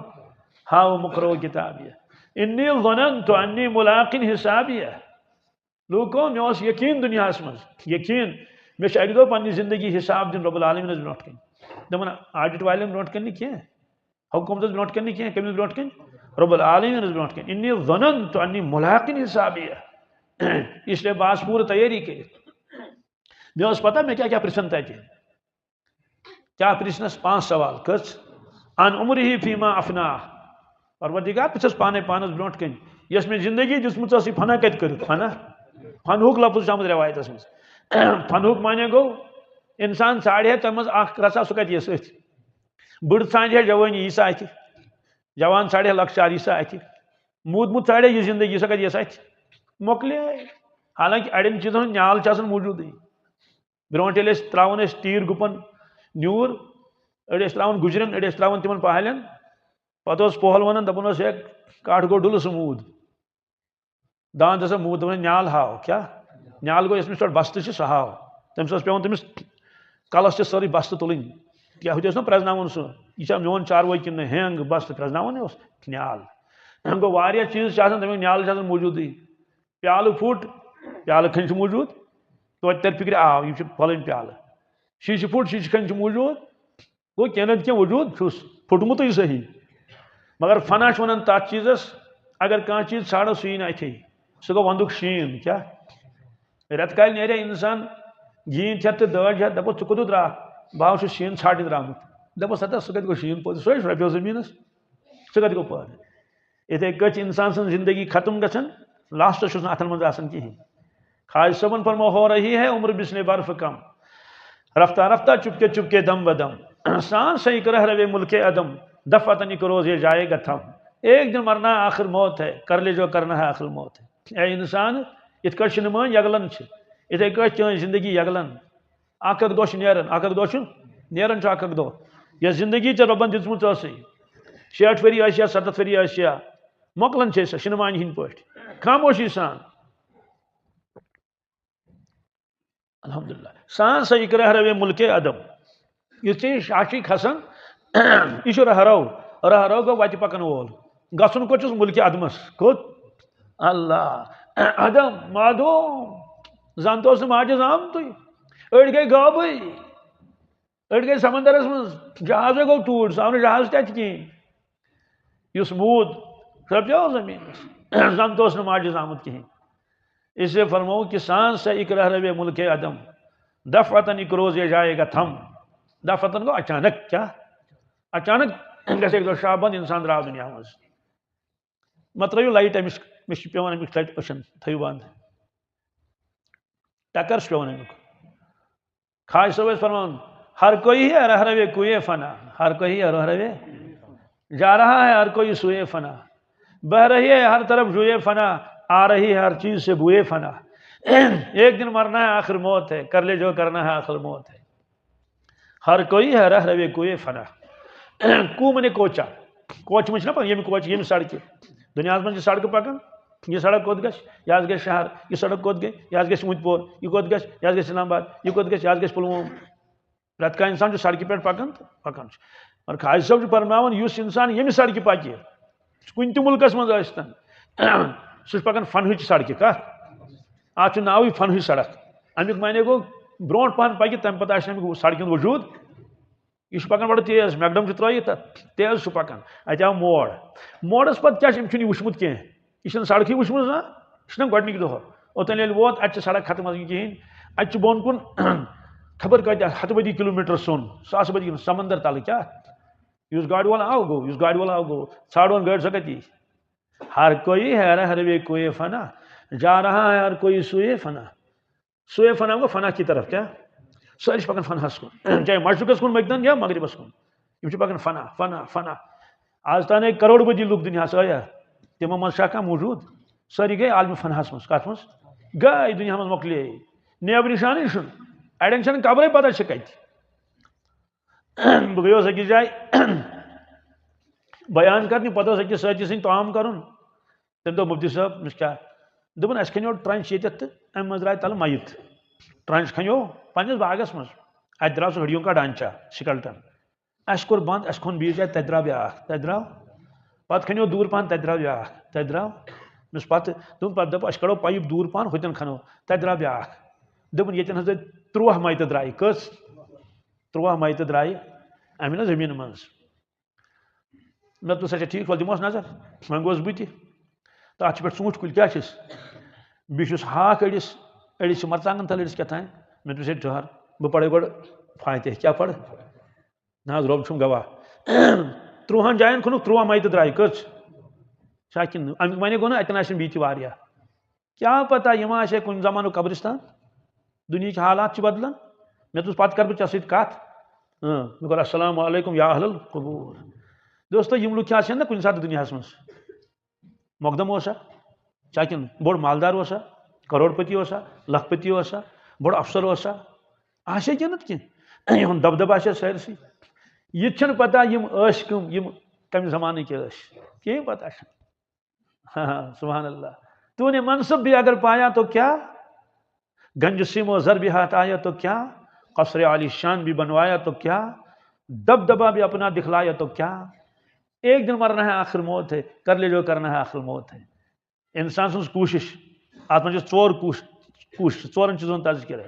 ہاؤم اقرءوا کتابیہ۔ انی ظننت انی ملاق حسابیہ۔ لوٗکو، مےٚ اوس یقیٖن دُنیاہَس منٛز، یقیٖن، مےٚ چھُ اَکہِ دۄہ پننہِ زندگی حساب دیُن رب العالمینَس برونٛٹھ کَنہِ۔ دَپان آڈِٹ والٮ۪ن برونٛٹھ کَنہِ نہٕ کینٛہہ، حکومتَس برونٛٹھ کَنہِ نہٕ کینٛہہ، کٔمِس برونٛٹھ کَنہِ؟ رب العالمینَس برونٛٹھ کَنہِ۔ انی ظننت انی ملاق حسابیہ۔ اس لیے بہٕ آسہٕ پوٗرٕ تیٲری کٔرِتھ۔ مےٚ اوس پتہ مےٚ کیٛاہ کیٛاہ پرژھن تتہِ۔ کیٛاہ پرژھنس؟ پانٛژھ سوال۔ کٔژ؟ عن عمرہ فیما افناہ۔ پروردگار، بہٕ چھُس پانے پانس برونٛٹھ کنہِ، یۄس مےٚ زندگی دِژمٕژ ٲس، یہِ فنا کتہِ کٔرٕکھ؟ فنا، فنہُک لفظ چھُ آمُت رٮ۪وایتس منٛز۔ فنہُک معنی گوٚو، انسان ژھانڈِ ہے تۄہہِ منٛز اکھ رژھا، سُہ کتہِ یِیَس أتھۍ؟ بٕڑٕ ژھانڈِ ہے جوٲنی، یہِ سا اتھِ۔ جوان ژھانڈِ ہے لۄکچار، یہِ سا اتھِ۔ موٗدمُت ژھانڈِ ہے یہِ زندگی، سۄ کتہِ یِیَس اتھِ؟ مۄکلے۔ حالانکہ اڑٮ۪ن چیٖزن ہُنٛد نیال چھُ آسان موٗجوٗدٕے۔ برونٛٹھ ییٚلہِ أسۍ ترٛاوان ٲسۍ تیٖر گُپن نیوٗر، أڑۍ ٲسۍ ترٛاوان گُجرٮ۪ن، أڑۍ ٲسۍ ترٛاوان تِمن پہلٮ۪ن۔ پتہٕ اوس پوہل ونان، دپان اوس، "ہے، کٹھ گوٚو ڈُلہٕ سُہ موٗد۔ داند ہسا موٗد"، دپان، "نیال ہاو"۔ کیٛاہ؟ نیال گوٚو، یۄس أمِس پٮ۪ٹھ بستہٕ چھِ، سۄ ہاو۔ تٔمِس اوس پٮ۪وان تٔمِس کلس چھِ سٲرٕے بستہٕ تُلٕنۍ۔ کیٛاہ ہُتہِ اوس نا پرٛزناوُن سُہ، یہِ چھا میون چاروٲے کِنہٕ نہٕ؟ ہینگ بستہٕ پرٛزناوُن اوس نیال۔ گوٚو، واریاہ چیٖز چھِ آسان، تمیُک نیال چھُ آسان موٗجوٗدٕے۔ پیالہٕ پھُٹ، پیالہٕ کھنٛج چھِ موٗجوٗد، توتہِ تَرِ فِکرِ، آو، یہِ چھُ پھۄلٲنۍ پیالہٕ۔ شیٖشہٕ پھُٹ، شیٖشہٕ کھنٛج چھِ موٗجوٗد، گوٚو کینٛہہ نتہٕ کینٛہہ وجوٗد چھُس، پھُٹمُتٕے صحیح۔ مگر فنا چھِ وَنان تَتھ چیٖزَس، اگر کانٛہہ چیٖز ژھانٛڈو، سُہ یی نہٕ اَتھے۔ سُہ گوٚو وَندُک شیٖن۔ کیٛاہ؟ رٮ۪تہٕ کالہِ نیرِ ہا اِنسان گیٖنۍ ہٮ۪تھ تہٕ دٲج ہٮ۪تھ، دَپَس، "ژٕ کوٚت درٛاکھ؟" "بہٕ ہا چھُس شیٖن ژھانٛڈنہِ درٛامُت۔" دَپَس، "ہتا، سُہ کَتہِ گوٚو شیٖن پٲدٕ؟ سُہ ہے چھُ رۄپیو زٔمیٖنَس، سُہ کَتہِ گوٚو پٲدٕ؟" یِتھَے کٲٹھۍ چھِ اِنسان سٕنٛز زِندگی ختم گژھان، لاسٹَس چھُس نہٕ اَتھَن منٛز آسان کِہیٖنۍ۔ خواجہ صٲبن فرمو، "ہو رہی ہے عمر بسن برف کم، رفتہ رفتہ چپکے چپکے دم بدم، سانس ہے ایک رہ روے ملک عدم، دفعتاً ایک روز یہ جائے گا تھم، ایک دن مرنا آخر موت ہے، کر لے جو کرنا ہے آخر موت ہے۔" اے انسان، یِتھ کٲٹھۍ شِنہٕ مٲنۍ یگلان چھِ، یِتھَے کٲٹھۍ چٲنۍ زندگی یگلان۔ اکھ اکھ دۄہ چھُ نیران، اکھ اکھ دۄہ چھُ نیران چھُ اکھ اکھ دۄہ۔ یۄس زندگی ژےٚ رۄبن دِژمٕژ ٲسٕے، شیٹھ ؤری ٲسۍ یا ستتھ ؤری ٲسۍ یا، مۄکلان چھِ أسۍ شِنہٕ مانہِ ہٕنٛدۍ پٲٹھۍ، خاموشی سان۔ الحمدللہ۔ سان سا اکرہ روے ملک عدم۔ یُتھ ژےٚ یہِ شاہ چھُے کھسان، یہِ چھُ رہرو۔ رہرو گوٚو وتہِ پکن وول۔ گژھُن کوٚت چھُس؟ ملک عدمس۔ کوٚت؟ اللہ۔ عدم، معدوم۔ زن تہِ اوس نہٕ ماجہِ زامتُے۔ أڑۍ گٔے غٲبٕے۔ أڑۍ گٔے سمندرس منٛز۔ جہازے گوٚو ٹوٗرۍ، سُہ آو نہٕ جہاز تہِ اتہِ کِہیٖنۍ۔ یُس موٗد رۄپیو زٔمیٖنَس، زَن تہِ اوس نہٕ ماجہِ زامُت کِہیٖنۍ۔ اس لیے فرموو کہ سانس ہے اکرہ روے ملک عدم، دفعتاً ایک روز یہ جائے گا تھم۔ دفعتاً گوٚو اچانک۔ کیٛاہ؟ اچانک گژھِ اَکہِ دۄہ شاہ بنٛد، اِنسان درٛاو دُنیا منٛز۔ مہ ترٛٲیِو لایٹ أمِس، مےٚ چھِ پٮ۪وان اَمیُک لایٹ أچھَن، تھٲیِو بنٛد۔ ٹکر چھُ پٮ۪وان اَمیُک۔ خواجہ صٲب ٲسۍ فرماوان، "ہر کوئی ہے رہ روے کوئے فنا، ہر کوئی ہے رہ روے، جا رہا ہے ہر کوئی سوئے فنا، بہ رہی ہے ہر طرف جوئے فنا، آ رہی ہے ہر چیز سے بوئے فنا۔ ایک دن مرنا ہے، آخر موت ہے، کر لے جو کرنا ہے، آخر موت ہے۔ ہر کوئی ہے رہ روے کوئے فنا۔" کو معنی کوچہ۔ کوچہ منٛز چھِنہ پَکان، ییٚمہِ کوچہِ، ییٚمہِ سڑکہِ۔ دُنیاہَس منٛز چھِ سڑکہٕ پَکان۔ یہِ سڑک کوٚت گژھِ؟ یہِ حظ گژھِ شہر۔ یہِ سڑک کوٚت گٔے؟ یہِ حظ گژھِ اوٗنتۍ پور۔ یہِ کوٚت گژھِ؟ یہِ حظ گژھِ اسلام آباد۔ یہِ کوٚت گژھِ؟ یہِ حظ گژھِ پلووم۔ پرٛٮ۪تھ کانٛہہ اِنسان چھُ سڑکہِ پٮ۪ٹھ پَکان تہٕ پَکان چھُ۔ مگر خواجہ صٲب چھُ فرماوان، یُس اِنسان ییٚمہِ سڑکہِ پَکہِ، کُنہِ تہِ مُلکَس منٛز ٲسۍتَن، سُہ چھُ پَکان فنہٕچ سڑکہِ۔ کَتھ؟ اَتھ چھُ ناوٕے فنہٕچ سڑک۔ اَمیُک معنی گوٚو، برونٛٹھ پَہَن پَکہِ، تَمہِ پَتہٕ آسہِ نہٕ اَمیُک سڑکہِ ہُنٛد وجوٗد۔ یہِ چھُ پَکان بَڑٕ تیز، میکڈم چھُ ترٛٲیِتھ تَتھ، تیز چھُ پَکان۔ اَتہِ آو موڑ۔ موڑَس پَتہٕ کیٛاہ چھُ؟ أمۍ چھُنہٕ یہِ وٕچھمُت کینٛہہ۔ یہِ چھُنہٕ سڑکٕے وٕچھمٕژ زانٛہہ۔ یہِ چھُنہٕ گۄڈٕنِکۍ دۄہ۔ اوٚتام ییٚلہِ ووت، اَتہِ چھِ سڑک ختم گژھان کِہیٖنۍ۔ اَتہِ چھُ بۄن کُن خبر کۭتیٛاہ ہَتہٕ بٔدی کِلوٗ میٖٹر سرٛوٚن، ساسہٕ بٔدی کِلوٗ، سمندر تَلہٕ کیٛاہ؟ یُس گاڑِ وول آو گوٚو، یُس گاڑِ وول آو گوٚو، ژھانٛڈون گٲڑۍ سۄ کَتی؟ ہر کوئی ہے رہروِ کوئے فنا، جا رہا ہے ہر کوئی سوئے فنا۔ سوئے فنا گوٚو فنا کی طرف، کیٛاہ؟ سٲری چھِ پَکان فناہَس کُن، چاہے مشرقَس کُن پٔکۍتَن یا مغربَس کُن۔ یِم چھِ پَکان فنا، فنا، فنا۔ آز تانۍ کروڑ بٔدی لُکھ دُنیاہَس آیا، تِمو منٛز چھا کانٛہہ موجوٗد؟ سٲری گٔے عالمِ فناہَس منٛز۔ کَتھ منٛز؟ گٔے دُنیا منٛز مۄکلے۔ نیب نِشانٕے چھُنہٕ۔ اَڑٮ۪ن چھَنہٕ قبرٕے پَتہ چھِ کَتہِ۔ بہٕ گٔیوس أکِس جایہِ بیان کرنہِ، پتہٕ اوس أکِس سٲتھی سٕنٛدۍ طعام کرُن۔ تٔمۍ دوٚپ، "مفتی صٲب، أمِس کیٛاہ؟" دوٚپُن، "اَسہِ کھنیو ٹرنچ ییٚتٮ۪تھ تہٕ اَمہِ منٛز درٛاے تَلہٕ مَیِت۔" ٹرنچ کھنیو پنٛنِس باغس منٛز، اَتہِ درٛاو سُہ ہڈیوں کا ڈھانچہ، سکلٹن۔ اَسہِ کوٚر بنٛد، اَسہِ کھوٚن بیٚیِس جایہِ، تَتہِ درٛاو بیٛاکھ، تَتہِ درٛاو۔ پتہٕ کھنیو دوٗر پہن، تَتہِ درٛاو بیٛاکھ، تَتہِ درٛاو۔ أمِس پتہٕ دوٚپُن، پتہٕ دوٚپ، "أسۍ کڑو پایِپ دوٗر پہن، ہُتٮ۪ن کھنو، تَتہِ درٛاو بیٛاکھ۔" دوٚپُن، "ییٚتٮ۪ن حظ تۄہہِ تُرٛواہ مَیتہٕ درٛایہِ۔" کٔژ؟ تُرٛواہ مَیتہٕ درٛایہِ، اَمہِ نہ زٔمیٖنہِ منٛز۔ مےٚ دوٚپُس، "اچھا، ٹھیٖک، وَلہٕ دِموس نظر۔" وۄنۍ گوس بہٕ تہِ۔ تہٕ اَتھ چھِ پٮ۪ٹھ ژوٗنٛٹھۍ کُلۍ کیٛاہ چھِس؟ بیٚیہِ چھُس ہاکھ أڑِس، أڑِس چھِ مَرژٕوانٛگَن تَل، أڑِس کیٛاہ تام۔ مےٚ دوٚپُس، "ہے، ٹھٔہر، بہٕ پَرٕ گۄڈٕ فاتحہ۔" کیٛاہ پَرٕ؟ نہ حظ، رۄب چھُم گواہ۔ تُرٛوہَن جایَن کھوٚنُکھ تُرٛواہ مَیتہٕ درٛایہِ۔ کٔژ؟ چھا کِنہٕ اَمیُک معنی گوٚو نہ اَتٮ۪ن آسن بیٚیہِ تہِ واریاہ؟ کیا پتہ، یہِ ما آسہِ کُنہِ زمانُک قبرستان؟ دُنیہٕکۍ حالات چھِ بدلان۔ مےٚ دوٚپُس، "پتہٕ کر بہٕ ژےٚ سۭتۍ کتھ؟" اۭں، مےٚ کوٚر، "السلام علیکم یا اہل القبور۔" دوستو، یِم لُکھ چھِ آسان نہ کُنہِ ساتہٕ دُنیاہس منٛز۔ مقدم اوسا؟ چاہے کِنہٕ بوٚڑ مالدار اوسا؟ کروڑ پتی اوسا؟ لکھ پتی اوسا؟ بوٚڑ افسر اوسا؟ آسے کینٛہہ نتہٕ کینٛہہ۔ یِہُنٛد دبدبہٕ آسے سٲرسٕے۔ یہِ تہِ چھَنہٕ پتہ یِم ٲسۍ کٕم، یِم کمہِ زمانٕکۍ ٲسۍ۔ کِہیٖنۍ پتہ چھَنہٕ۔ ہاں، سبحان اللہ۔ تو نے منصب بھی اگر پایا تو کیا؟ گنج سیم و زر بھی ہاتھ آیا تو کیا؟ قصر عالی شان بھی بنوایا تو کیا؟ دبدبہ بھی اپنا دکھلایا تو کیا؟ ایک دن مرنا ہے، آخر موت ہے، کر لے جو کرنا ہے، آخر موت ہے۔ انسان سٕنٛز کوٗشِش، اتھ منٛز چھِ ژور کوٗش-، کوٗشِش، ژورن چیٖزن تذکرہ۔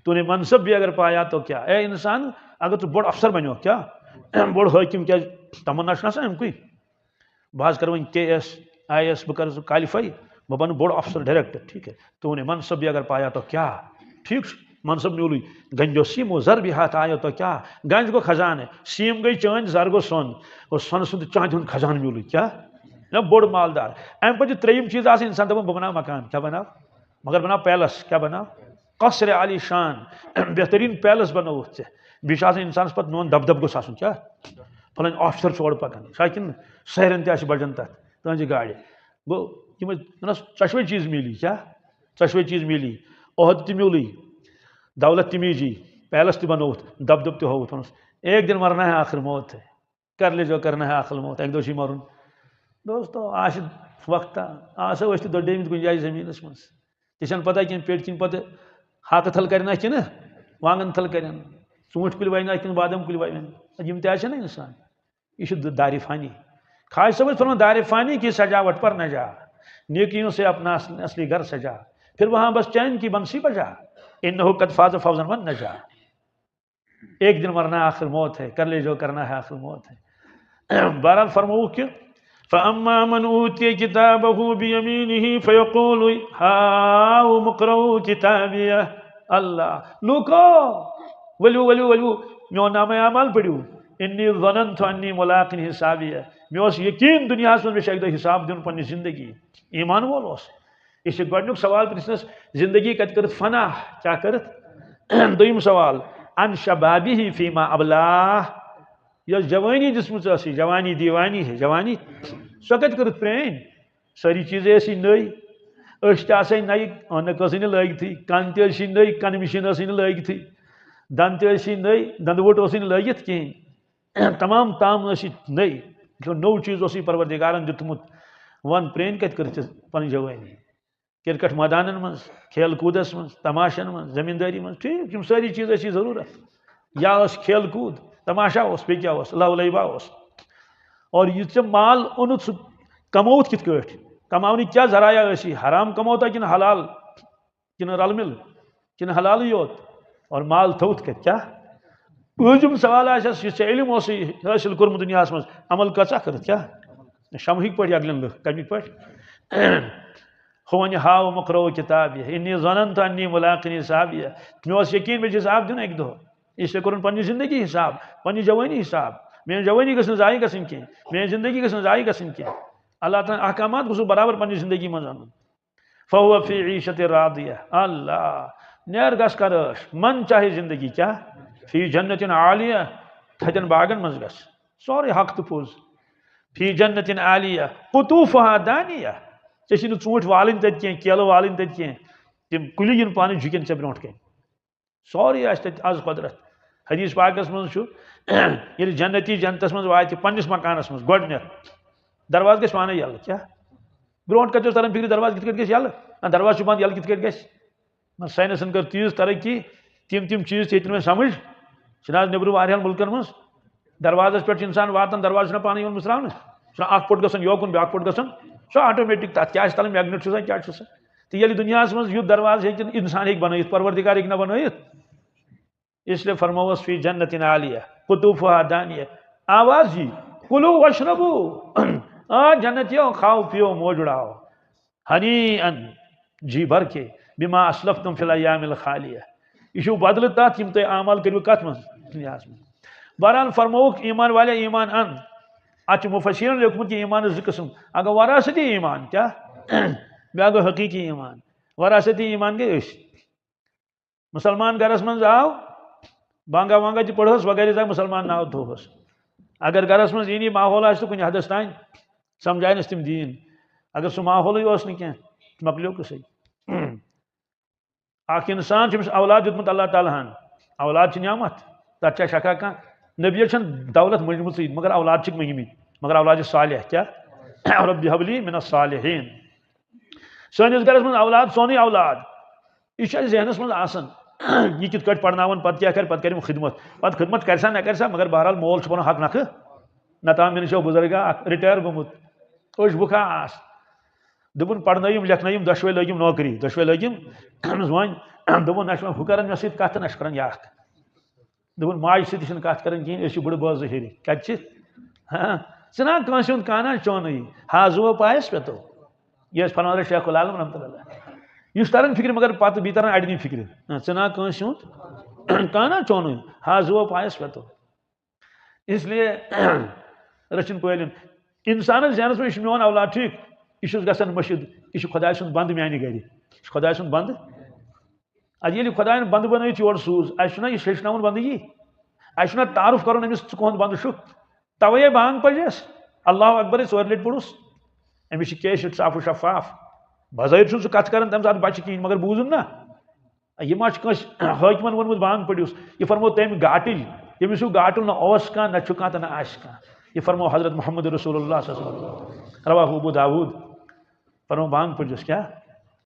تو نے منصب بھی اگر پایا تو کیا؟ اے انسان، اگر ژٕ بوٚڑ افسر بنیوکھ، کیا؟ بوٚڑ حٲکِم، کیٛازِ تمنا چھُنہٕ آسان اَمہِ کُے؟ بہٕ حظ کرٕ وۄنۍ کے ایس، آئی ایس، بہٕ کرٕ سُہ کالِفاے، بہٕ بنہٕ بوٚڑ افسر، ڈائریکٹر، ٹھیٖک ہے۔ تو نے منصب بھی اگر پایا تو کیا؟ ٹھیٖک چھُ، منصب میوٗلٕے، گنج و سیم و زر بھی ہاتھ آیا تو کیا؟ گنج گوٚو خزانہٕ، سیم گٔے چٲنۍ، زر گوٚو سۄن، گوٚو سۄنہٕ سُنٛد چاندِ ہُنٛد خزانہٕ میوٗلٕے، کیٛاہ؟ نہ، بوٚڑ مالدار۔ اَمہِ پتہٕ چھُ ترٛیٚیِم چیٖز آسان، انسان دَپان، "بہٕ بناو مکان۔" کیٛاہ بناو؟ مگر بناو پیلس، کیٛاہ بناو؟ قصر عالی شان، بہتریٖن پیلس بنووُتھ ژےٚ۔ بیٚیہِ چھُ آسان انسانس پتہٕ میون دبدب گوٚژھ آسُن، کیٛاہ؟ فلٲنۍ آفیسر چھُ اورٕ پکان، چھا کِنہٕ؟ سیرن تہِ آسہِ بجن تتھ، تُہنٛزِ گاڑِ۔ گوٚو، یِمے، دوٚپنس، ژۄشوے چیٖز میلی، کیٛاہ؟ ژۄشوے چیٖز میلی۔ عہد تہِ میوٗلٕے، دولت تہِ میجی، پیلس تہِ بنووُتھ، دبدب تہِ ہووُتھ، ووٚنُس، "ایک دن مرنا ہے، آخر موت ہے۔" کر لے جو کرنا ہے آخر موت، اَکہِ دۄہ چھُے مَرُن۔ دوستو، آسہِ وقتہ، آسو أسۍ تہِ دۄدریمٕتۍ کُنہِ جایہِ زٔمیٖنَس منٛز۔ تہِ چھَنہٕ پَتہ کینٛہہ، پیٹہِ کِنۍ پَتہٕ ہاکہٕ تھل کَرِ نا کِنہٕ وانٛگَن تھل کَرن، ژوٗنٛٹھۍ کُلۍ وَوِ نا کِنہٕ بادام کُلۍ وَوِ۔ یِم تہِ آسہِ نا اِنسان۔ یہِ چھُ د-، دارِ فانی۔ خواجہ صٲب ٲسۍ فرماوان، "دارِ فانی کی سجاوٹ پر نہ جا، نیکیوں سے اپنا اصل-، اصلی گھر سجا، پھر وہاں بس چین کی بنسی بجا، انہ قد فاز فوزا من نجا۔" ایک دن مرنا آخر موت ہے، کر لے جو کرنا ہے آخر موت ہے۔ بہرحال فرموو کہ، "فَأَمَّا مَنْ أُوتِيَ كِتَابَهُ بِيَمِينِهِ فَيَقُولُ هَاؤُمُ اقْرَءُوا كِتَابِيَهْ۔" اللہ، لوکو، ؤلِو، ؤلِو، ؤلِو، میون نامہ اعمال پٔرِو۔ "إِنِّي ظَنَنْتُ أَنِّي مُلَاقٍ حِسَابِيَهْ۔" مےٚ اوس یقین دُنیاہَس منٛز مےٚ چھُ اَکہِ دۄہ حساب دیُن پننہِ زندگی۔ ایمان وول اوس۔ یہِ چھُ گۄڈٕنیُک سوال پرٛژھنَس، زندگی کَتہِ کٔرٕتھ فنا؟ کیٛاہ کٔرٕتھ؟ دوٚیِم سوال، "عَنْ شَبَابِهِ فِيمَا أَبْلَاهُ۔" یۄس جوٲنی دِژمٕژ ٲس، یہِ جوانی دیوانی ہے، جوانی، سۄ کَتہِ کٔرٕتھ پرٛٲنۍ؟ سٲری چیٖز ٲسی نٔے، أچھ تہِ آسے نَیہِ، عٲنَکھ ٲسٕے نہٕ لٲگتھٕے، کَن تہِ ٲسی نٔے، کَنہٕ مِشیٖن ٲسٕے نہٕ لٲگتھٕے، دَنٛد تہِ ٲسی نٔے، دَنٛدٕ ووٚٹ اوسُے نہٕ لٲگِتھ کِہیٖنۍ۔ تمام تام ٲسۍ نٔے، یہِ نوٚو چیٖز اوسُے پروردگارن دیُتمُت۔ وَن پرٛٲنۍ کَتہِ کٔرٕتھ ژےٚ پنٕنۍ جوٲنی؟ کرکٹ مٲدانن منٛز، کھیل کوٗدس منٛز، تماشن منٛز، زمیٖندٲری منٛز، ٹھیٖک، یِم سٲری چیٖز ٲسی ضروٗرت۔ یا ٲس کھیل کوٗد، تماشا اوس، بیٚیہِ کیٛاہ اوس؟ لَو لَیبا اوس۔ اور یہِ ژےٚ مال اوٚنُتھ، سُہ کمووُتھ کِتھ کٲٹھۍ؟ کماونٕکۍ کیٛاہ ذرایع ٲسی؟ حرام کموتا کِنہٕ حلال؟ کِنہٕ رلہٕ مِلہٕ؟ کِنہٕ حلالٕے یوت؟ اور مال تھوٚوُتھ کَتہِ؟ کیٛاہ؟ پٲنٛژِم سوال آسٮ۪س، یُس ژےٚ علم اوسُے حٲصِل کوٚرمُت دُنیاہَس منٛز، عمل کۭژاہ کٔرٕتھ؟ کیٛاہ؟ شمہٕکۍ پٲٹھۍ یَگلٮ۪ن لُکھ، کَمِکۍ پٲٹھۍ؟ ہُہ وَنہِ ہاو مُقرو کِتاب یہِ، اِنی ظننت اَنی مُلاقٍ حِساب یہِ۔ مےٚ اوس یقیٖن مےٚ چھُ حِساب دیُن اَکہِ دۄہ۔ اس لیے کوٚرُن پننہِ زندگی حِساب، پننہِ جوٲنی حِساب۔ میٲنۍ جوٲنی گٔژھ نہٕ ضایع گژھٕنۍ کینٛہہ، میٲنۍ زندگی گٔژھ نہٕ ضایع گژھٕنۍ کینٛہہ۔ اللہ تعالیٰ ہن احکامات گوٚژھُس برابر پننہِ زندگی منٛز اَنُن۔ فہو فی عیشت راضیہ۔ اللہ، نیر گژھ کر عٲش، من چاہے زندگی کیٛاہ؟ فی جنت عالیہ، تھدٮ۪ن باغن منٛز گژھ۔ سورُے حق تہٕ پوٚز۔ فی جنت عالیہ، قطوفہا دانیہ۔ ژےٚ چھِی نہٕ ژوٗنٛٹھۍ والٕنۍ تَتہِ کینٛہہ، کیلہٕ والٕنۍ تَتہِ کینٛہہ، تِم کُلۍ یِن پانہٕ جُکن ژےٚ برونٛٹھ کَنہِ۔ سورُے آسہِ تَتہِ از قۄدرت۔ حدیث پاکس منٛز چھُ، ییٚلہِ جنتی جنتس منٛز واتہِ پننِس مکانس منٛز گۄڈٕنٮ۪تھ، دروازٕ گژھِ پانے یَلہٕ۔ کیٛاہ؟ برونٛٹھ کَتہِ اوس تران فِکرِ دروازٕ کِتھ کٲٹھۍ گژھِ یَلہٕ؟ نہ، دروازٕ چھُ بنٛد، یَلہٕ کِتھ کٲٹھۍ گژھِ؟ نہ، ساینسن کٔر تیٖژ ترقی، تِم تِم چیٖز تہِ ہیٚتۍ نہٕ وۄنۍ سمجھ۔ چھِنہٕ از نیٚبرٕ واریاہن مُلکن منٛز دروازس پٮ۪ٹھ چھُ انسان واتان، دروازٕ چھُنہ پانے یِوان مُژراونہٕ؟ چھُنہ اکھ پوٚٹ گژھان یوکُن، بیٛاکھ پوٚٹ گژھان، سُہ آٹومیٹک، تتھ کیٛاہ آسہِ تَلہٕ، میگنیٹ چھُ آسان، کیٛاہ چھُ آسان؟ تہٕ ییٚلہِ دُنیاہس منٛز یُتھ دروازٕ ہیٚکہِ انسان ہیٚکہِ بنٲیِتھ، پروردگار ہیٚکہِ نہ بنٲیِتھ؟ اس لیے فرمووس فی جنت عالیہ، قطوفہا دانیہ۔ آواز یی، کلو واشربو۔ آ جنتیو، کھاو پیو موج اڑاو۔ ہنی ان، جی بھر کے، بما اسلفتم فی الایام الخالیہ۔ یہ چھو بدلہٕ تتھ یم تُہۍ اعمال کٔرِو کتھ منٛز؟ دُنیاہس منٛز۔ بہرحال فرمووُکھ ایمان والے ایمان ان۔ اتھ چھُ مفسرین لیوٚکھمُت یہِ ایمان زٕ قٕسم۔ اگر وراثتی ایمان کیٛاہ؟ بیٛاکھ گوٚو حقیقی ایمان۔ وراثتی ایمان گٔے أسۍ۔ مسلمان گرس منٛز آو، بانگا وانگا تہِ پٔرہوس، وغیرہ زِ مسلمان ناو تھووس۔ اگر گرس منٛز دینی ماحول آسہِ تہٕ کُنہِ حدس تام سمجھاینس تِم دیٖن۔ اگر سُہ ماحولٕے اوس نہٕ کینٛہہ، مۄکلیو قصے۔ اکھ انسان چھُ أمِس اولاد دیُتمُت اللہ تعالیٰ ہن، اولاد چھِ نعمت، تتھ چھا شکا کانٛہہ؟ نبیَس چھَنہٕ دولت مٔنجمٕژٕے، مگر اولاد چھِکھ مٔنگمٕتۍ، مگر اولاد صالح کیٛاہ؟ رب ہب لی من الصالحین۔ سٲنِس گرس منٛز اولاد، سونُے اولاد، یہِ چھُ اَسہِ ذہنس منٛز آسان۔ یہِ کِتھ کٲٹھۍ پرناوَن، پتہٕ کیٛاہ کرِ، پتہٕ کرِ یِم خدمت۔ پتہٕ خدمت کرِ سا نہ کرِ سا، مگر بہرحال مول چھُ پنُن حق نکھٕ نتان۔ مےٚ نِش چھُ بُزرگا اکھ رِٹایَر گوٚمُت، أچھ بُکھا آس۔ دوٚپُن، پرنٲیِم، لیکھنٲیِم، دۄشوے لٲگِم نوکری، دۄشوے لٲگِم۔ وۄنۍ دوٚپُن، نہ چھُ وۄنۍ ہُہ کران مےٚ سۭتۍ کتھ تہٕ نہ چھُ کران یہِ اکھ۔ دوٚپُن، ماجہِ سۭتۍ تہِ چھِنہٕ کتھ کران کِہیٖنۍ، أسۍ چھِ بُڈٕ بٲژ زٕ ہیٚرِ۔ کتہِ چھِ؟ ہاں، ژٕ نا کٲنٛسہِ ہُنٛد کانہہ چھونٕے، ہا زُوو پایس پٮ۪تو۔ یہِ ٲسۍ فرمان شیخ العالم رحمتہ اللہ علیہ۔ یُس تران فکرِ، مگر پتہٕ بیٚیہِ تران اڑنی فکرِ۔ ہاں، ژٕ نا کٲنٛسہِ ہُنٛد کانہہ چھونٕے، ہا زُوو پایس پٮ۪تو۔ اس لیے رٔچھِن پٲلِن۔ انسانس ذہنس منٛز، یہِ چھُ میون اولاد، ٹھیٖک، یہِ چھُس گژھان مسجد، یہِ چھُ خۄداے سُنٛد بنٛدٕ میانہِ گرِ، یہِ چھُ خۄداے سُنٛد بنٛدٕ۔ ادٕ ییٚلہِ خۄدایَن بنٛدٕ بنٲیِتھ یور سوٗز، اَسہِ چھُنہ یہِ ہیٚچھناوُن بنٛدگی؟ اَسہِ چھُنہ تعارُف کرُن أمِس، ژٕ کُہُنٛد بنٛدٕ چھُکھ؟ توے بانگ پٔج اَسہِ، اللہ اکبر ژورِ لٹہِ پوٚرُس۔ أمِس چھِ کیشٹ صاف و شفاف۔ بظٲہِر چھُنہٕ سُہ کتھ کران تمہِ ساتہٕ بچہِ کِہیٖنۍ، مگر بوٗزُن نہ۔ یہِ ما چھُ کٲنٛسہِ حٲکمن ووٚنمُت بانگ پٔرِو؟ یہِ فرموو تٔمۍ گاٹٕلۍ، ییٚمِس ہیوٗ گاٹُل نہ اوس کانٛہہ، نہ چھُ کانٛہہ تہٕ نہ آسہِ کانٛہہ۔ یہِ فرموو حضرت محمد رسول اللہ صلی اللہ علیہ وسلم۔ رواہ ابو داود۔ فرموو بانگ پٔرۍزیوس کیٛاہ؟